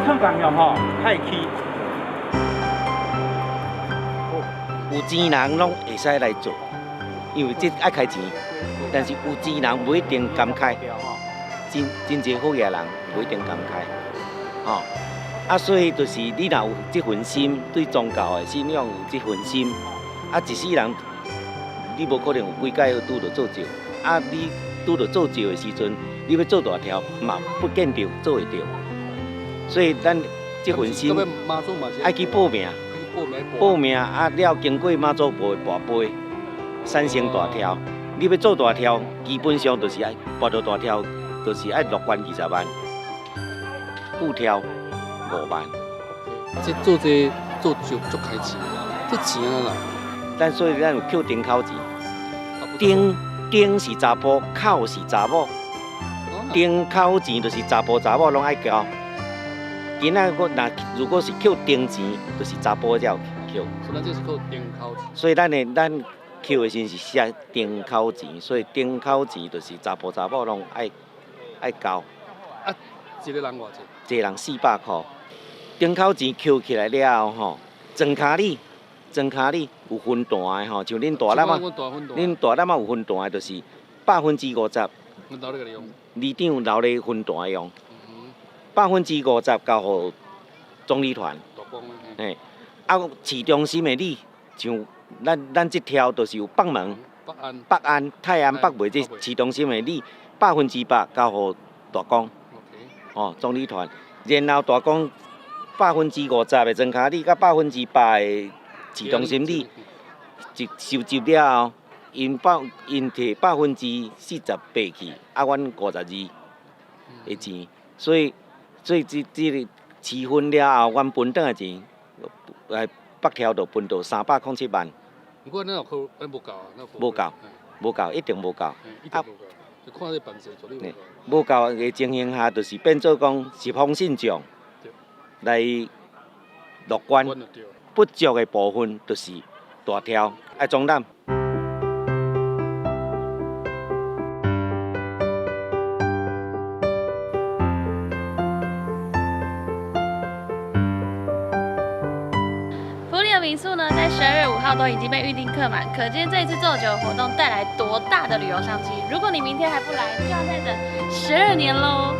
囥共用吼，較會起。有錢人攏會使來做，因為這愛開錢，但是有錢人無一定甘開，真真濟好額人無一定甘開，吼。啊，所以就是你若有這份心，對宗教的信仰有這份心，啊，一世人你無可能有幾擺拄著做醮，啊，你拄著做醮的時陣，你欲做大柱嘛，不見得做會著。所以咱這份心愛去報名。報名啊，了經過媽祖婆的跋杯，產生大柱。你欲做大柱，基本上就是愛跋著大柱，就是愛樂捐20萬，副柱5萬。這做這做就足開錢，這錢按怎來？咱所以咱有扣丁口錢，丁丁是查埔，口是查某，丁口錢就是查埔查某攏愛交。今仔我若如果是扣丁錢，就是查埔才有扣。所以咱這是扣丁口錢。所以咱的咱扣的時陣是寫丁口錢，所以丁口錢就是查埔查某攏愛愛交。啊，一個人偌濟？一個人400箍。丁口錢扣起來了後吼，莊跤里莊跤里有分段的吼，像恁大湳仔，恁大湳仔有分段的，就是50%。里長留咧分段用。50%交予總理團，嘿，啊，市中心的里，像咱咱這條就是有北門、北安、泰安、北門這市中心的里，100%交予大公，哦，總理團，然後大公50%的莊跤里，佮100%的市中心里，一收集了後，𪜶提48%去，啊，阮52的錢，所以。所以這這个市分了後，阮分轉來錢，來北柱就分到307萬。毋過咱有靠，咱無夠啊，無夠，無夠，一定無夠。一定無夠。就看這辦事絕對無夠。無夠的情形下，就是變做講十方信眾來樂捐，不足的部分就是大柱愛壯膽。埔里的民宿呢，在12月5號都已經被預定客滿，可見這一次做醮活動帶來多大的旅遊商機。如果你明天還不來，就要再等12年嘍。